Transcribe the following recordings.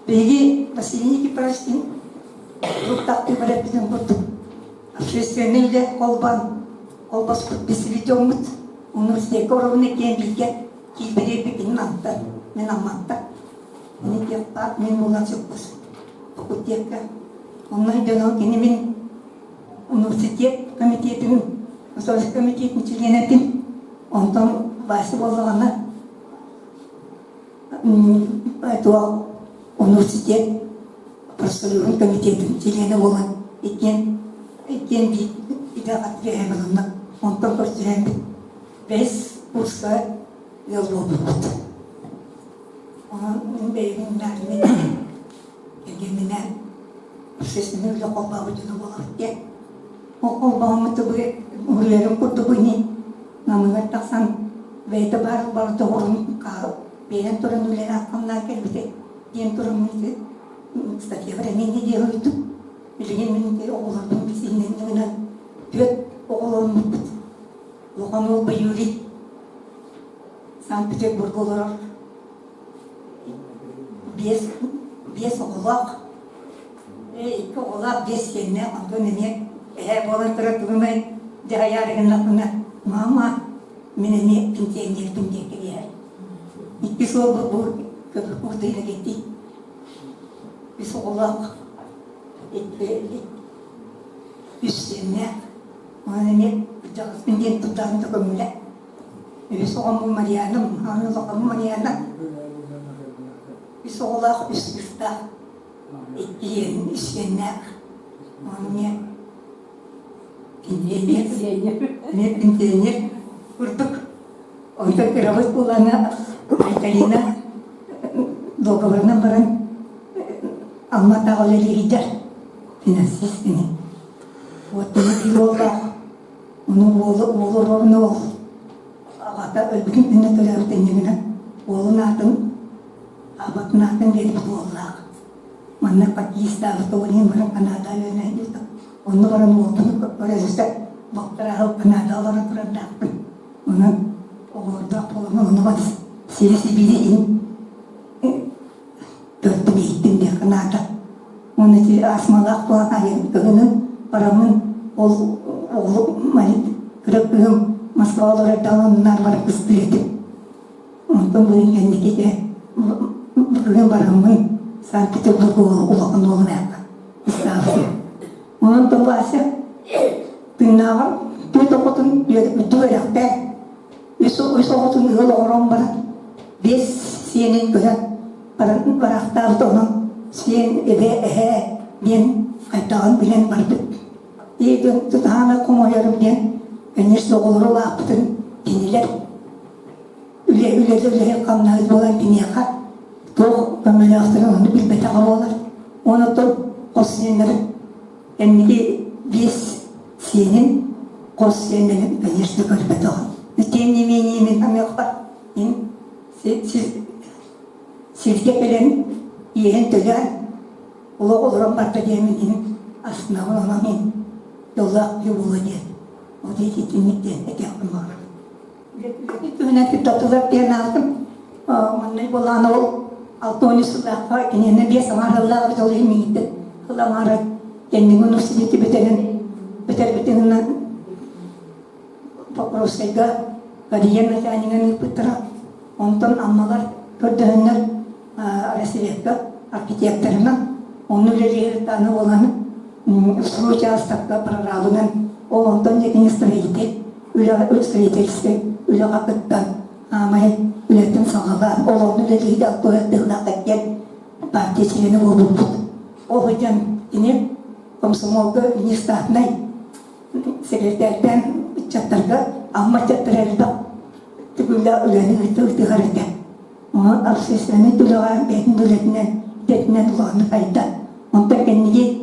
Биһиги Василий Никифоровичтыын урут таптыы барарбытын курдук общественнай үлэ холбоон холбоспут билсибит дьоммут университекка оробуна киэн бииргэ киирбит кини Намтан, мин Амматтан. Мин техпарк, мин буолан соппус факультетка. Онно дьоно кини мин университет комитетин, Союз комитетин чилиэнэ этим. Онтон Вася буоллаҕына туох университет профсоюзун комитетин чилиэнэ буолан иккиэн иккиэн биир идэҕэ түбэһэн ылынна. Онтон көрсүһэммит бэһис курска ыал буолбуппут. Онон мин бэйэбин мээринэн кэргэмминээн общественнай үлэ холбообут дьоно буолабыт диэн. Ол холбооммут уһуйарым курдук ини намыгар тахсан бэйэтэ баар барыта уһурун биэрэн туран үлэлээн-хамнаан кэлбитэ диэн туран статьябар эмиэ диэн ыйдым. Билигин мин оҕолорбун сииннэннигинэн түөрт оҕоломмуппут. Улахан уол Юрий Санкт-Петербурга олорор. Биэс, биэс оҕолоох. Икки оҕолоох, биэс сиэннээх, онтон эмиэ эһээ буолан турар тугунай дьаһайаары гыннахпына, мама, мин эмиэ пенсионербын диэн кэбиһэр. Иккис уолбут бу көбүк Иннокентий. Үс оҕолоох, икки, үс сиэннээх. Онон эмиэ кырдьаҕаспын диэн тутаан да көҥүлэ. Үһүс оҕом бу Марианам, аны улаханым Мариана. Үс оҕолоох, үс кыыстаах, икки иэн, үс сиэннээх. Онон эмиэ пенсионер, эмиэ пенсионер курдук. Онтон кырабыт буолана Айталина дуогабарынан баран Алма-Атаҕа үлэлиир финансист кини. Вот биир уоллаах, ону уолу уолу оруобуна уол аҕата өлбүтүн иннэ төрөөбүт иннигинэ уолун аатын аҕатын аатын биэрбит уоллаах. Манна подъездаабыт ол иһин баран Канада үөрэнэ Онно баран уолбун көрө балтараа Канада олорон турардаахпын. Онон оҕолордоох буоламмын ону бас сири сибиири иһин төрдүм иһиттим диэххэ наада. Уонна ити астмалаах буолан айан кыһынын бараммын ол оҕолу кыра кыыһым Москваҕа олорор эрдэҕинэ оннунаар баран кыстыыр этим. Онтон бу кэнники ити бүгүн бараммын Санкт-Петербург улахан уолум аакка кыстаабытым. Онон Вася тыыннааҕар түөрт оҕотун үрдүк үөрэхтээх үс, үс оҕотун ыал оҥорон баран биэс сиэнин көһөн баран бараахтаабыт онон сиэн эбээ эһээ диэн хайдаҕын билэн барбыт. Ийэтин тутаһаана хомойорум диэн конечно оҕолоро улааппытын кинилэр үлэ үлэлэ үлэһит хамнаһыт буолан киниэхэ туох көмөлөөхтөрүн ону билбэтэҕэ буолар. Онон хос сиэннэрин Кэнники биэс сиэнин, хос сиэннэрин, конечно, көрбөтөҕүм. Но тем не менее мин саныахпар, мин сиргэ кэлэн иэһин төлөөн, олох олорон барда диэмин иһин астынабын, онон мин дьоллоох киһи буолуо диэн, вот итинник диэн этиэхпин баҕарабын. Үлэтин туттатылар диэн аатым. Маннай буолаан ол 60 сыллаахха киниэнэ биэс аҥаар сыллаах эбит ол иһин миигиттэн сыл аҥаара кэнниги университеты бүтэрэн бүтэрбитин Покровскайга карьер начальнигын ыыппыттара. Онтон Аммалар көрдөһөннөр Россиякка архитекторынан онно үлэлиир аны буолан строй учаастакка прорабынан ол онтон дьэ кини строитель үлэ строительскай үлэҕэ кыттан аамай үлэтин саҕалаан ол онно үлэлиир алкоголь тыһылаах диэн партия чилиэнэ буолбуппут. Ол сылдьан кини комсомолга внештатнай секретарьтаан ыччаттарга Амма ыччаттара элбэх түгүлэ үлэни ыытыһар этэ. Онон общественнай үлэҕэ бэйэтин үлэтинэн идэтинэн улаханнык айда. Онтон кэнники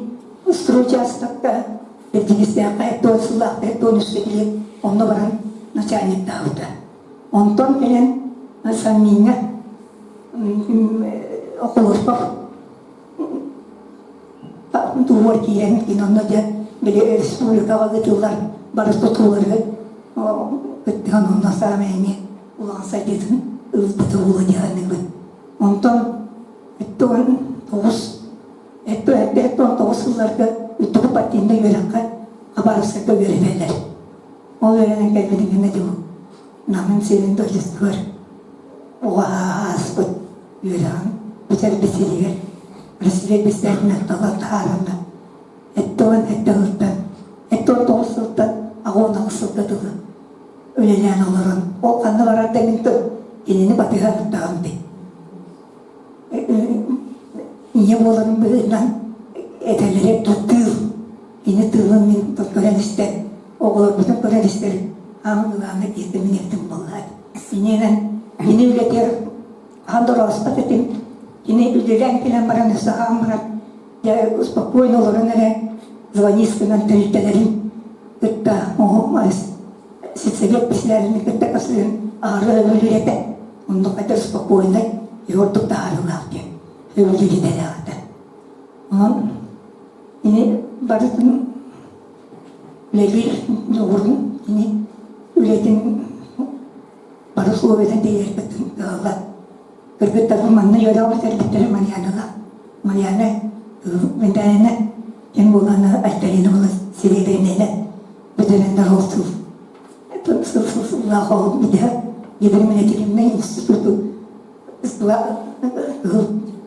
строй учаастакка Бэрдьигэстээххэ туон сыллаахта туон үскэ тиийэн онно баран начальниктаабыта. Онтон кэлэн Саммиҥҥа Околосков туһугар киирэн кини онно дьэ били республикаҕа ыытыллар бары тутуулары кыттыһан онно саамай эмиэ улахан сайдыытын ылбыта буолуо дии саныыбын. Онтон тоҕус 79 сылларга үрдүкү партийнай үөрэххэ Хабаровскайга үөрэнэллэр. Ол үөрэнэн кэлбитин дьыл Намын сирин дойдутугар оҕо ааспыт үөрэҕин бүтэрбит сиригэр Россия бэсээтинэн талан таһааранна 77 сылтан 79 сылтан 88 сылга дылы үлэлээн олорон ол ханна барар да мин кинини батыһа ыттаҕым дии ийэ буоларын быһыытынан этэллэрэ тыыл кини тыылын мин көрөн истэн оҕолорбутун көрөн истэр аан ылааны киирдэ мин эттим буоллаат иннинэн кини үлэтигэр хаан дорооспот этим кини үлэлээн кэлэн баран өссө хаан баран дьэ спокойно олорон эрэ звонить гынан тэрилтэлэрин кытта сельсовет председателин кытта көрсүһэн аһары өбүлүүр этэ оннук этэ спокойнай и ордук таһаарыылаах диэн өбүлүүр идэлээх этэ онон ини барытын үлэлиир дьоҕурун кини үлэтин бары условиятын тэрийэрбитин кыһаллар кыргыттарбын манна үөрэх бүтэрбиттэрэ Марьяналаах Марьяна Виталина ким буолана Айталина буола сириэдэринэнэ бүтэрэннэр ол сыл сыл сыл сыллаах ол бүтэ гидрометрический институту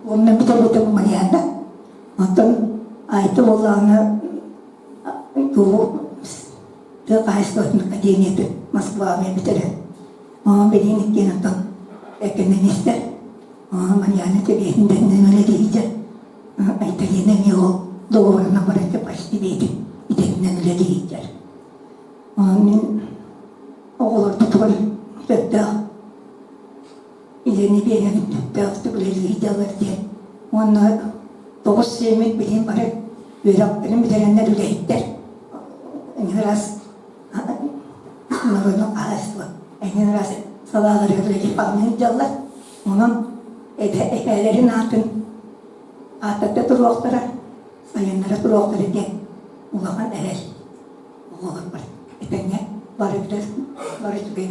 уонна бүтэрбитим Марьяна оттон Айта буоллаҕына тыа хаһаайыстыбатын академиятын Москваҕа бүтэрэн онон билигин иккиэн оттон экономистэр Марьяна Тэбиэтин дэннэн үлэлиир Айталина эмиэ ол договорунан баран почти бэйэтин идэтинэн үлэлиир онон мин оҕолорбутугар сөптөөх илэни биэрэн сөптөөхтүк үлэлиир диэн уонна тоҕус сиэммит билигин бары үөрэхтэрин бүтэрэннэр үлэһиттэр эҥин араас народнай хаһаайыстыба эҥин араас салааларыгар үлэлии хамныы сылдьаллар онон эбээлэрин аатын ааттата туруохтара сайыннара туруохтара диэн улахан эрэл оҕолорбор этэҥҥэ барыгытар бары үчүгэй.